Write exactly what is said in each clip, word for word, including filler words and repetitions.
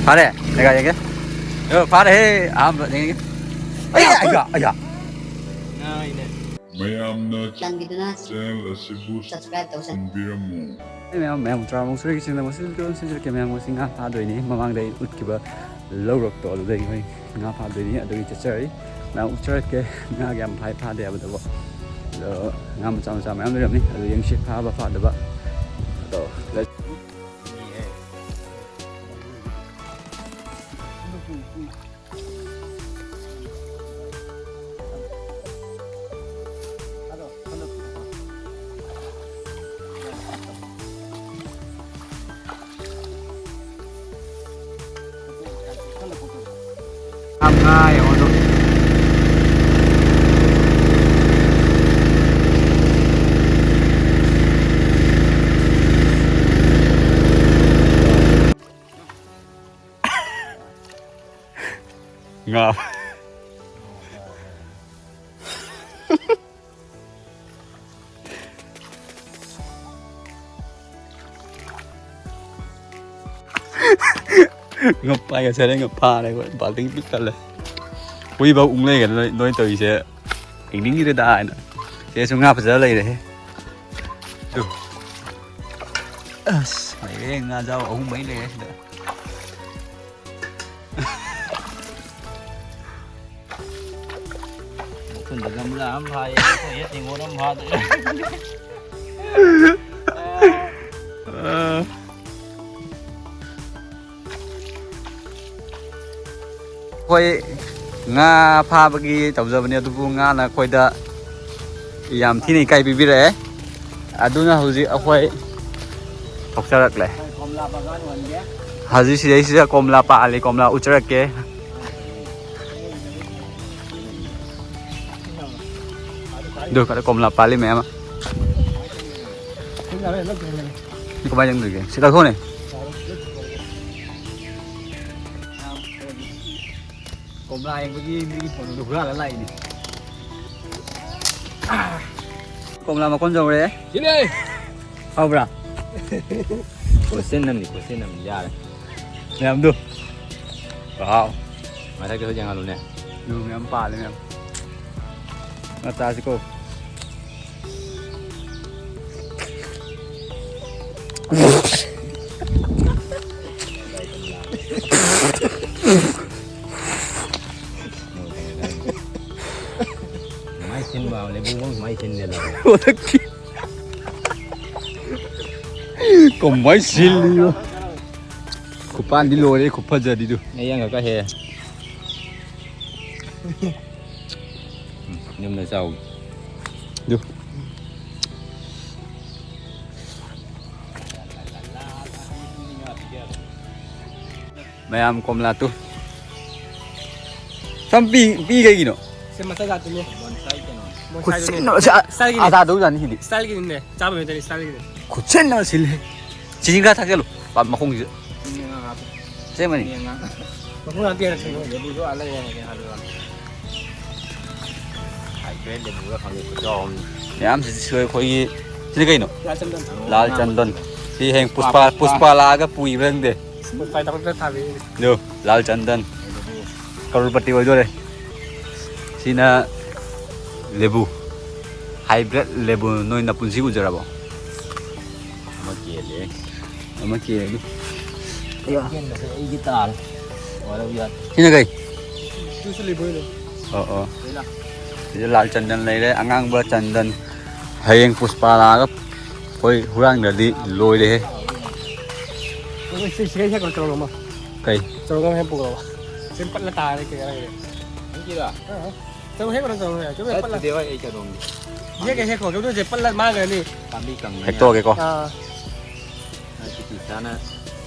ꯐꯥꯔꯦ꯫ ꯀꯩꯀꯥ ꯌꯦꯡꯒꯦ꯫ ꯑ, ꯐꯥꯔꯦꯍꯦ꯫ ꯑꯍꯥꯟꯕ ꯌꯦꯡꯒꯦ꯫ ꯑꯌꯥ, ꯑꯌꯥ, ꯑꯌꯥ꯫ ꯉꯥꯏꯅꯦ꯫ ꯃꯌꯥꯝꯅ ꯆꯥꯟꯕꯤꯗꯨꯅ channel ꯑꯁꯤꯕꯨ subscribe ꯇꯧꯁꯟꯕꯤꯔꯝꯃꯨ꯫ ꯑꯩ ꯃꯌꯥꯝ, ꯃꯌꯥꯝ ꯇꯔꯥꯃꯨꯛ ꯁꯨꯔꯒꯤ ꯆꯤꯡꯗ ꯃꯁꯤ ꯂꯣꯏ ꯁꯤꯟꯖꯔꯛꯀꯦ꯫ ꯃꯌꯥꯝ ꯉꯁꯤ ꯉꯥ ꯐꯥꯗꯣꯏꯅꯤ꯫ ꯃꯃꯥꯡꯗ ꯑꯩ ꯎꯠꯈꯤꯕ ꯂꯧꯔꯛꯇꯣ ꯑꯗꯨꯗꯒꯤ ꯑꯩꯈꯣꯏ ꯉꯥ ꯐꯥꯗꯣꯏꯅꯤ꯫ ꯑꯗꯨꯒꯤ ꯆꯠꯆꯔꯤ꯫ ꯃꯌꯥꯝ ꯎꯠꯆꯔꯛꯀꯦ꯫ ꯉꯥ ꯀꯌꯥꯝ ꯐꯥꯏ ꯐꯥꯗꯦ ꯍꯥꯏꯕꯗꯨꯕꯨ꯫ ꯑꯗꯣ ꯉꯥ ꯃꯆꯥ ꯃꯆꯥ ꯃꯌꯥꯝ ꯂꯩꯔꯝꯅꯤ꯫ ꯑꯗꯨ ꯌꯦꯡꯁꯤ ꯐꯥꯕ ꯐꯥꯗꯕ꯫ ꯑꯗꯣ let's ꯌꯥꯝ ꯉꯥ ꯌꯦꯡꯉꯣ ꯑꯗꯣ꯫ ꯉꯥ꯫ ꯉꯄꯥꯏꯒ ꯁꯔꯦꯡꯒ ꯐꯥꯔꯦ ꯑꯩꯈꯣꯏ꯫ ꯕꯥꯜꯇꯤꯡ ꯄꯤꯛ ꯊꯜꯂꯦ꯫ ꯍꯨꯏꯐꯥꯎ ꯎꯪ ꯂꯩꯒꯅꯤ ꯅꯣꯏ, ꯅꯣꯏ ꯇꯧꯔꯤꯁꯦ꯫ ꯌꯦꯡꯅꯤꯡꯈꯤꯗ꯭ꯔꯦꯗ ꯍꯥꯏꯅ꯫ ꯁꯤꯗꯁꯨ ꯉꯥ ꯐꯖꯕ ꯂꯩꯔꯦꯍꯦ꯫ ꯇꯨ꯫ ꯑꯁ, ꯂꯩꯔꯦ, ꯉꯥꯖꯥꯎ ꯑꯍꯨꯝ ꯃꯔꯤ ꯂꯩꯔꯦ ꯁꯤꯗ꯫ ꯃꯊꯨꯟꯗ ꯒꯝꯂꯥ ꯑꯃ ꯐꯥꯏꯌꯦ, ꯑꯩꯈꯣꯏ ꯍꯦꯠ ꯇꯦꯡꯒꯣꯠ ꯑꯃ ꯐꯥꯗꯣꯏꯔꯦ꯫ ꯑ꯫ ꯑꯩꯈꯣꯏ ꯉꯥ ꯐꯥꯕꯒꯤ ꯇꯧꯖꯕꯅꯤ, ꯑꯗꯨꯕꯨ ꯉꯥꯅ ꯑꯩꯈꯣꯏꯗ ꯌꯥꯝ ꯊꯤꯅ ꯏꯀꯥꯏ ꯄꯤꯕꯤꯔꯛꯑꯦ꯫ ꯑꯗꯨꯅ ꯍꯧꯖꯤꯛ ꯑꯩꯈꯣꯏ ꯊꯣꯛꯆꯔꯛꯂꯦ꯫ ꯍꯧꯖꯤꯛ ꯁꯤꯗꯩꯁꯤꯗ ꯀꯣꯝꯂꯥ ꯄꯥꯜꯂꯤ, ꯀꯣꯝꯂꯥ ꯎꯠꯆꯔꯛꯀꯦ꯫ ꯑꯗꯨ ꯈꯔ ꯀꯣꯝꯂꯥ ꯄꯥꯜꯂꯤ ꯃꯌꯥꯝ ꯑꯃ꯫ ꯁꯤ ꯀꯃꯥꯏꯅ ꯆꯪꯗꯣꯏꯒꯦ? ꯁꯤ ꯂꯧꯊꯣꯛꯅꯦ꯫ ꯀꯣꯝꯂꯥ ꯌꯦꯡꯕꯒꯤ ꯃꯤꯒꯤ ꯐꯣꯟꯗꯣ ꯍꯨꯔꯥꯜꯂ ꯂꯥꯛꯏꯅꯤ꯫ ꯀꯣꯝꯂꯥ ꯃꯀꯣꯟ ꯌꯧꯔꯦ꯫ ꯁꯤꯅꯦ꯫ ꯍꯥꯎꯕ꯭ꯔꯥ? ꯀꯣꯏꯆꯦꯟ ꯑꯃꯅꯤ, ꯀꯣꯏꯆꯦꯟ ꯑꯃꯅꯤ ꯌꯥꯔꯦ꯫ ꯃꯌꯥꯝꯗꯨ꯫ ꯋꯥꯎ꯫ ꯃꯊꯛꯇꯁꯨ ꯌꯦꯡꯍꯜꯂꯨꯅꯦ꯫ ꯂꯨ ꯃꯌꯥꯝ ꯄꯥꯜꯂꯦ ꯃꯌꯥꯝ꯫ ꯉꯥ ꯆꯥꯁꯤꯀꯣ꯫ ꯃꯥꯏ ꯁꯤꯟꯕ ꯂꯦꯕꯨ ꯃꯥꯏ ꯁꯤꯟꯗꯦ ꯂꯧꯔꯦ꯫ ꯀꯃꯥꯏ ꯁꯤꯜꯂꯤꯅꯣ? ꯈꯨꯄꯥꯟꯗꯤ ꯂꯣꯏꯔꯦ, ꯈꯨꯐꯖꯗꯤꯗꯨ꯫ ꯑꯩ ꯌꯦꯡꯉꯒ ꯍꯦ꯫ ꯎꯝ, ꯌꯨꯝꯗ ꯆꯥꯎꯒꯦ꯫ ꯗꯨ꯫ ꯃꯌꯥꯝ ꯀꯣꯝꯂꯥ ꯇꯨ꯫ ꯁꯝ ꯄꯤ, ꯄꯤ ꯀꯩꯒꯤꯅꯣ? ꯁꯤ ꯃꯆꯥ ꯖꯥꯠꯇꯨꯅꯦ꯫ ꯕꯣꯟꯁꯥꯏ ꯀꯩꯅꯣ꯫ ꯕꯣꯟꯁꯥꯏꯗꯨꯅꯦ꯫ ꯈꯨꯠꯁꯤꯟꯅ-, ꯁꯤ ꯑ-, ꯏꯁꯇꯥꯏꯜꯒꯤꯅꯦ꯫ ꯑꯆꯥꯊꯧꯖꯥꯠꯅꯤ ꯁꯤꯗꯤ꯫ ꯏꯁꯇꯥꯏꯜꯒꯤꯅꯤꯅꯦ꯫ ꯆꯥꯕ ꯅꯠꯇꯦ, ꯏꯁꯇꯥꯏꯜꯒꯤꯅꯦ꯫ ꯈꯨꯠꯁꯤꯟꯅ ꯁꯤꯜꯂꯦ꯫ ꯆꯤꯅꯤ ꯈꯔ ꯊꯥꯛꯆꯜꯂꯨ꯫ ꯄꯥ-, ꯃꯈꯣꯡꯁꯤꯗ꯫ ꯆꯤꯅꯤ ꯈꯔ ꯍꯥꯞꯄꯨ꯫ ꯑꯁꯦꯡꯕꯅꯤ꯫ ꯆꯤꯅꯤ ꯑꯉꯥꯡ꯫ ꯃꯈꯣꯡ ꯍꯥꯞꯄꯤ ꯍꯥꯏꯔ ꯁꯤꯕꯨ꯫ ꯂꯦꯕꯨꯁꯨ ꯑꯥ ꯂꯩꯔꯦ, ꯍꯥꯏꯗꯤ ꯍꯥꯏꯕꯤꯔꯣ꯫ ꯍꯥꯏꯕ꯭ꯔꯦꯠ ꯂꯦꯕꯨꯔ ꯈꯪꯗꯦ, ꯈꯨꯆꯥꯎ ꯑꯃꯅꯤ꯫ ꯃꯌꯥꯝꯁꯤꯗꯤ ꯁꯤ ꯑꯩꯈꯣꯏꯒꯤ, ꯁꯤꯅ ꯀꯩꯅꯣ? ꯂꯥꯜ ꯆꯟꯗꯟ꯫ ꯂꯥꯜ ꯆꯟꯗꯟ꯫ ꯁꯤ ꯍꯌꯦꯡ ꯄꯨꯁꯄꯥ, ꯄꯨꯁꯄꯥ꯫ ꯄꯨꯁꯄꯥ ꯂꯥꯛꯑꯒ ꯄꯨꯏꯕ꯭ꯔꯥ ꯈꯪꯗꯦ꯫ ꯄꯨꯁꯄꯥ ꯇꯧꯗ ꯊꯥꯕꯤ꯫ ꯌꯣ, ꯂꯥꯜ ꯆꯟꯗꯟ꯫ ꯀꯔꯣꯔꯄꯇꯤ ꯑꯣꯏꯗꯣꯔꯦ꯫ ꯁꯤꯅ ꯂꯦꯕꯨ꯫ ꯍꯥꯏꯕ꯭ꯔꯦꯠ ꯂꯦꯕꯨ ꯅꯣꯏ ꯅꯄꯨꯟꯁꯤ ꯎꯖꯔꯕꯣ? ꯑꯃ ꯀꯦꯜꯂꯦ꯫ ꯑꯃ ꯀꯦꯜꯂꯦ꯫ ꯑꯌꯥ꯫ ꯀꯦꯟꯕꯁꯦ ꯑꯩꯒꯤ ꯇꯥꯔꯦ꯫ ꯋꯥꯔꯧ ꯌꯥꯗꯦ꯫ ꯁꯤꯅ ꯀꯩ? ꯇꯨꯁꯨ ꯂꯩꯕꯣꯏꯅꯦ꯫ ꯑꯣ, ꯑꯣ꯫ ꯁꯤꯗ ꯂꯥꯜ ꯆꯟꯗꯟ ꯂꯩꯔꯦ, ꯑꯉꯥꯡꯕ ꯆꯟꯗꯟ꯫ ꯍꯌꯦꯡ ꯄꯨꯁꯄꯥ ꯂꯥꯛꯑꯒ ꯑꯩꯈꯣꯏ ꯍꯨꯔꯥꯟꯈ꯭ꯔꯗꯤ ꯂꯣꯏꯔꯦꯍꯦ꯫ ꯑꯩꯈꯣꯏ ꯁꯤ, ꯁꯤꯒꯩ ꯍꯦꯛ ꯆꯧꯔꯝꯃꯣ꯫ ꯀꯩ? ꯆꯧꯔꯝꯃꯣ ꯍꯦꯛ ꯄꯨꯈ꯭ꯔꯣꯕ꯫ ꯁꯤ ꯄꯠꯂ ꯇꯥꯔꯦ ꯀꯩ ꯍꯥꯏꯔꯒꯦ꯫ ꯅꯪꯒꯤꯔꯣ? ꯑꯥ꯫ ꯆꯧ ꯍꯦꯛ ꯀꯩꯅꯣ ꯇꯧꯔꯣ, ꯆꯧ ꯍꯦꯛ ꯄꯠꯂ꯫ ꯆꯠꯇꯨꯗꯤ ꯍꯣꯏ, ꯑꯩ ꯀꯩꯅꯣꯝꯒꯤ꯫ ꯍꯦꯛ ꯍꯦꯛ ꯍꯦꯛꯈꯣ, ꯀꯩꯅꯣ ꯇꯧꯁꯦ, ꯄꯠꯂ ꯃꯥꯡꯈ꯭ꯔꯅꯤ꯫ ꯄꯥꯝꯕꯤ ꯀꯪꯉꯦ꯫ ꯍꯦꯛꯇꯣꯛꯑꯒꯦꯀꯣ꯫ ꯑꯥ꯫ ꯅꯪ ꯁꯤꯇꯤ ꯆꯥꯅ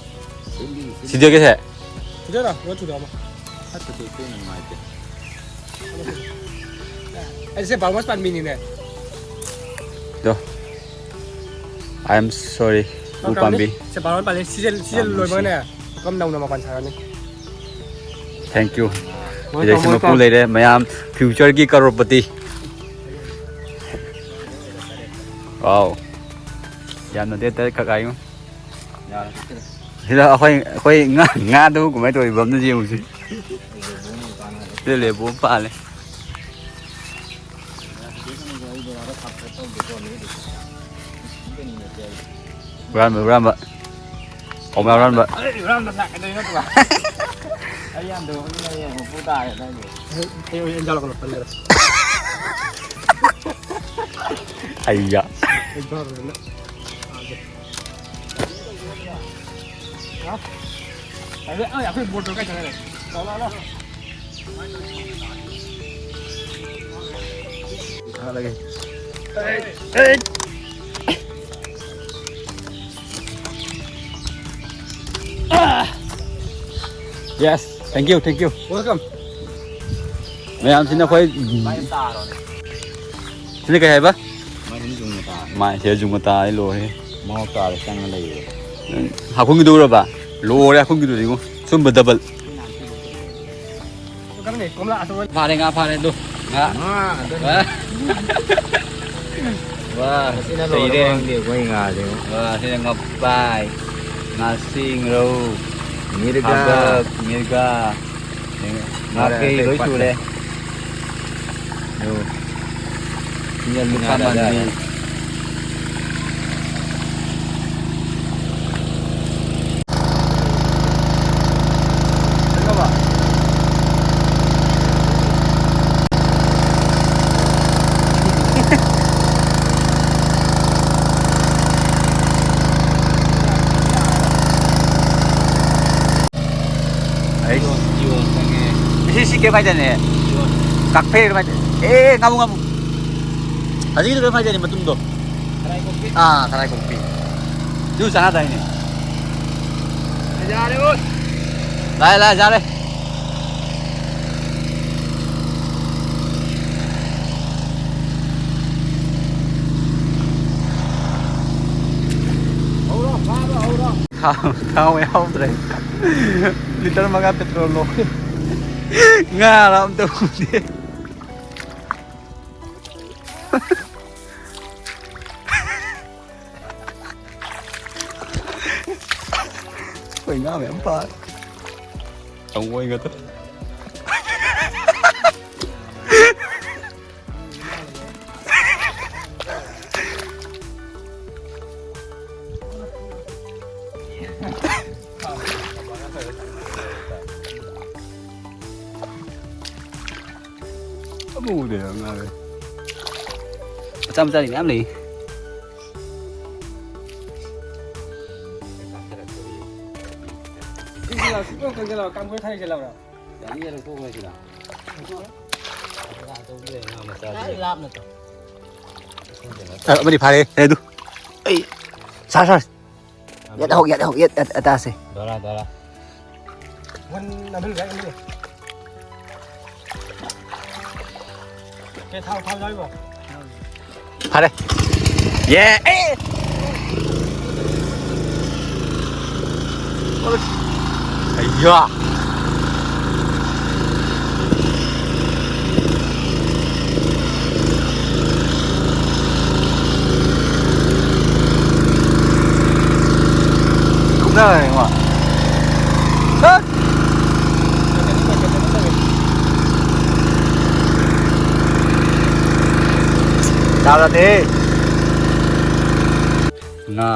ꯁꯤꯜꯂꯤ, ꯁꯤꯜꯂꯤ꯫ ꯁꯤꯗꯒꯤꯁꯦ? ꯁꯤꯗꯔꯣ? ꯀꯩꯅꯣ ꯊꯨꯗꯦꯛꯑꯝꯃꯣ꯫ ꯐꯠꯇꯗꯤ ꯑꯩꯈꯣꯏꯅ ꯅꯨꯡꯉꯥꯏꯇꯦ꯫ ꯑꯩꯁꯦ ꯕꯥꯔꯃꯁ ꯄꯥꯟꯕꯤꯅꯤꯅꯦ꯫ ꯗꯣ꯫ I am sorry꯫ ꯎ ꯄꯥꯝꯕꯤ꯫ ꯁꯦ ꯕꯥꯔꯃꯁ ꯄꯥꯜꯂꯤ꯫ ꯁꯤꯖꯟ, ꯁꯤꯖꯟ ꯌꯥꯝ ꯅꯨꯡꯁꯤ꯫ ꯂꯣꯏꯕꯒꯅꯦ, ꯀꯝ ꯅꯧꯅ ꯃꯄꯥꯟ ꯁꯥꯔꯅꯤ꯫ Thank you꯫ Welcome, ꯁꯤꯗꯩꯁꯤ ꯃꯄꯨ welcome꯫ ꯂꯩꯔꯦ꯫ ꯃꯌꯥꯝ future ꯒꯤ ꯀꯔꯣꯔꯄꯇꯤ꯫ Wow꯫ ꯌꯥꯝꯅ ꯗꯦꯠ ꯇꯔꯦꯠ ꯈꯛ ꯉꯥꯏꯉꯣ꯫ ꯌꯥꯔꯦ꯫ ꯁꯤꯗ ꯑꯩꯈꯣꯏ, ꯑꯩꯈꯣꯏ ꯉꯥ, ꯉꯥꯗꯨꯕꯨ ꯀꯃꯥꯏꯅ ꯇꯧꯔꯤꯕ ꯑꯝꯇ ꯌꯦꯡꯉꯨꯁꯤ꯫ ꯁꯤꯗ ꯂꯦꯕꯨ ꯑꯃ ꯄꯥꯜꯂꯦ꯫ ꯍꯨꯔꯥꯟꯕ, ꯍꯨꯔꯥꯟꯕ꯫ ꯀꯧꯕ ꯌꯥꯔꯣꯏ, ꯍꯨꯔꯥꯟꯕ꯫ ꯑꯩ ꯍꯨꯔꯥꯟꯕ ꯂꯥꯛꯀꯗꯣꯏ ꯅꯠꯇ꯭ꯔꯣ? ꯑꯩ ꯌꯥꯝ ꯇꯧꯕꯅꯤꯅ ꯍꯌꯦꯡ ꯃꯄꯨ ꯇꯥꯔꯦ ꯅꯪꯒꯤ꯫ ꯑꯩ ꯑꯣꯏꯅ ꯏꯟꯖꯥꯡ ꯂꯧꯈꯠꯂꯣ ꯇꯜꯂꯦꯗ꯫ ꯑꯩꯌꯥ꯫ ꯑꯩ ꯆꯥꯔꯣꯏꯅ꯫ ꯍꯥ? ꯑꯗꯨ, ꯑꯩ, ꯑꯩꯈꯣꯏ ꯕꯣꯜ ꯇꯧꯔ ꯀꯥꯏ ꯆꯠꯈ꯭ꯔꯦ? ꯂꯥꯛꯑꯣ, ꯂꯥꯛꯑꯣ, ꯂꯥꯛꯑꯣ꯫ Yes, thank you, thank you. Welcome. ꯃꯌꯥꯝꯁꯤꯅ ꯑꯩꯈꯣꯏ, ꯁꯤꯅ ꯀꯩ ꯍꯥꯏꯕ? ꯃꯥꯏꯁꯦ ꯖꯨꯡꯒ ꯇꯥꯔꯦ꯫ ꯃꯥꯏꯁꯦ ꯖꯨꯡꯒ ꯇꯥꯔꯦ, ꯂꯣꯏꯔꯦ꯫ ꯃꯉꯛ ꯇꯥꯔꯦ, ꯆꯪꯉ ꯂꯩꯔꯦ꯫ ꯅꯪ ꯍꯥꯞꯐꯟꯈꯤꯗꯧꯔꯕ? ꯂꯣꯏꯔꯦ, ꯍꯥꯞꯐꯟꯈꯤꯗꯣꯏꯅꯤꯉꯣ꯫ ꯁꯨꯝꯕ ꯗꯕꯜ꯫ ꯐꯥꯔꯦ, ꯉꯥ ꯐꯥꯔꯦ, ꯑꯗꯨ꯫ ꯉꯥ꯫ ꯉꯥ ꯉꯥꯛꯇꯅꯤ꯫ ꯑ? ꯋꯥ, ꯉꯁꯤꯅ ꯂꯣꯏꯔꯕ ꯁꯤꯔꯦ꯫ ꯈꯪꯗꯦ ꯑꯩꯈꯣꯏ ꯉꯥꯁꯦ꯫ ꯋꯥ, ꯁꯤꯅ ꯉꯄꯥꯏ, ꯉꯥꯁꯤꯡ, ꯔꯧ, ꯃꯤꯔꯒꯥ꯫ ꯈꯥꯕꯛ, ꯃꯤꯔꯒꯥ, ꯂꯣꯏꯔꯦ, ꯉꯥꯈꯩ ꯑꯇꯩ ꯂꯣꯏ ꯄꯠꯂꯦ꯫ ꯁꯨꯔꯦ꯫ ꯌꯣ꯫ ꯁꯤꯅ ꯂꯨꯈꯥ ꯉꯥꯗ ꯃꯥꯟꯕꯤ꯫ ꯌꯥꯔꯦ꯫ ꯑꯩꯁ꯫ ꯏꯌꯣꯟ, ꯏꯌꯣꯟ ꯆꯪꯉꯦ꯫ ꯁꯤ, ꯁꯤ ꯀꯩꯝ ꯍꯥꯏꯗꯅꯦ꯫ ꯏꯌꯣꯟ꯫ ꯀꯛꯐꯩ ꯀꯩꯝ ꯍꯥꯏꯗꯦ꯫ ꯑꯦ, ꯉꯥꯃꯨ, ꯉꯥꯃꯨ꯫ ꯍꯧꯖꯤꯛꯀꯤꯗꯣ ꯀꯩꯝ ꯍꯥꯏꯗꯦꯅꯦ, ꯃꯇꯨꯝꯗꯣ꯫ ꯊꯔꯥꯏ ꯀꯣꯛꯄꯤ꯫ ꯑꯥ, ꯊꯔꯥꯏ ꯀꯣꯛꯄꯤ꯫ ꯑꯗꯨ ꯆꯥꯟꯅꯗꯥꯏꯅꯦ? ꯌꯥꯔꯦ, ꯑꯣꯏ꯫ ꯂꯥꯛꯑꯦ, ꯂꯥꯛꯑꯦ, ꯌꯥꯔꯦ꯫ ꯍꯧꯔꯣ, ꯐꯥꯕ ꯍꯧꯔꯣ꯫ ꯊꯥꯎ, ꯊꯥꯎ ꯌꯥꯎꯗ꯭ꯔꯦ꯫ ꯂꯤꯇꯔ ꯃꯉꯥ ꯄꯦꯇ꯭ꯔꯣꯜ ꯂꯣꯏ꯫ ꯉꯥꯔ ꯑꯝꯇ ꯎꯗꯦ꯫ ꯑꯩꯈꯣꯏ ꯉꯥ ꯃꯌꯥꯝ ꯐꯥ꯫ ꯇꯧꯕꯣꯏ ꯉꯥꯛꯇ꯫ ꯑꯃꯨꯕꯗ ꯌꯥꯝ ꯉꯥꯡꯉꯦ꯫ ꯃꯆꯥ ꯃꯆꯥꯗꯤ ꯃꯌꯥꯝ ꯂꯩ꯫ ꯁꯤꯁꯤꯅ ꯁꯨꯛꯇꯣꯛ ꯇꯣꯛꯁꯤꯜꯂꯣ, ꯀꯥꯡꯈꯨ ꯊꯥꯏꯁꯤꯜꯂꯧꯔꯣ? ꯌꯥꯅꯤ, ꯌꯥꯅꯤ, ꯇꯣꯛꯑꯣ ꯁꯤꯗ꯫ ꯂꯥꯞꯅ ꯇꯧ꯫ ꯑ, ꯑꯃꯗꯤ ꯐꯥꯔꯦ, ꯌꯥꯏ ꯑꯗꯨ꯫ ꯑꯩ, ꯁꯥꯔ, ꯁꯥꯔ꯫ ꯌꯦꯠ ꯍꯧ, ꯌꯦꯠ ꯍꯧ, ꯌꯦꯠ, ꯌꯦꯠ, ꯌꯦꯠ, ꯑꯁꯦ꯫ ꯗꯣꯔꯥ, ꯗꯣꯔꯥ꯫ ꯋꯥꯟ ꯑꯗꯨꯝ ꯂꯩ, ꯑꯗꯨꯝ ꯂꯩ꯫ ꯀꯦ, ꯊꯥꯎ, ꯊꯥꯎ ꯌꯥꯎꯔꯤꯕꯣ? ꯐꯔꯦ꯫ ꯌꯦ, ꯑꯦ! ꯑꯩꯌꯥ! ꯀꯨꯝꯊꯔꯦ ꯏꯃꯥ꯫ ꯇꯠ! ꯆꯥꯔꯗꯤ꯫ ꯉꯥ꯫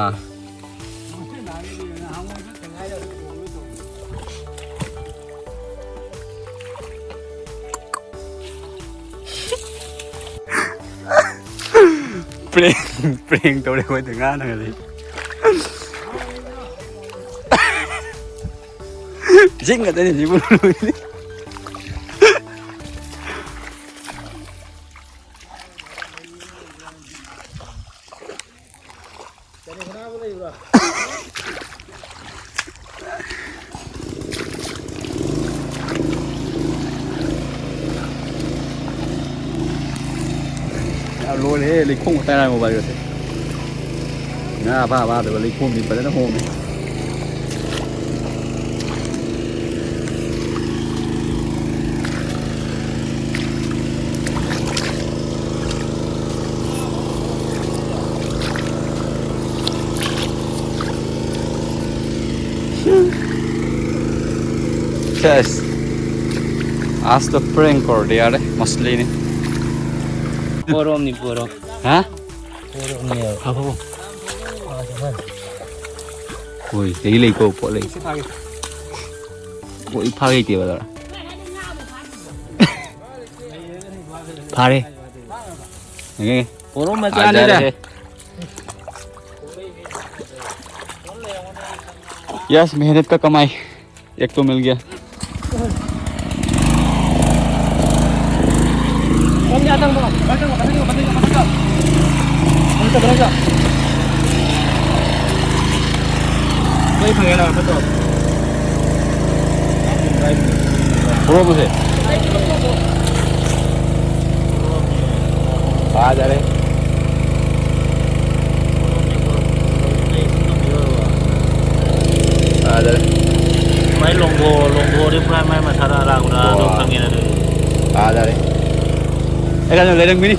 Prank, prank ꯇꯧꯔꯦ ꯑꯩꯈꯣꯏꯗ ꯉꯥꯅ ꯉꯁꯤ꯫ ꯏꯁꯤꯡ ꯉꯥꯛꯇꯅꯤ ꯁꯤꯕꯨ꯫ ꯌꯥꯝ ꯂꯣꯏꯔꯦꯍꯦ, ꯂꯩꯈꯣꯝ ꯉꯥꯛꯇ ꯉꯥꯏꯔꯦ ꯃꯣꯕꯥꯏꯜꯒꯁꯦ꯫ ꯉꯥ ꯐꯥ ꯐꯥꯗꯕ ꯂꯩꯈꯣꯝꯗꯤ ꯐꯖꯅ ꯍꯣꯝꯃꯦ꯫ Yes. आज तो प्रैंक कर दिया रे मछली ने। पोरोम नहीं पोरोम। हाँ? पोरोम नहीं है। हाँ, हाँ। कोई, यही ले को, पोले। कोई फागे के बता। फाड़े। पोरोम में आ जा रहे। यस, मेहनत का कमाई। एक तो मिल गया। ꯄꯨꯔꯛꯑꯣ ꯃꯁꯦ꯫ ꯐꯥꯖꯔꯦ꯫ ꯐꯥꯖꯔꯦ꯫ ꯃꯥꯏ ꯂꯣꯡꯒꯣ, ꯂꯣꯡꯒꯣꯗꯤ ꯄꯨꯔꯥ ꯃꯥꯏ ꯃꯁꯥꯗ ꯑꯔꯥꯡꯕ꯭ꯔꯥ ꯑꯗꯨ ꯈꯪꯉꯦꯅ ꯑꯗꯨꯗꯤ꯫ ꯐꯥꯖꯔꯦ꯫ ꯑꯩ ꯀꯩꯅꯣ ꯂꯩꯔꯝꯒꯅꯤ꯫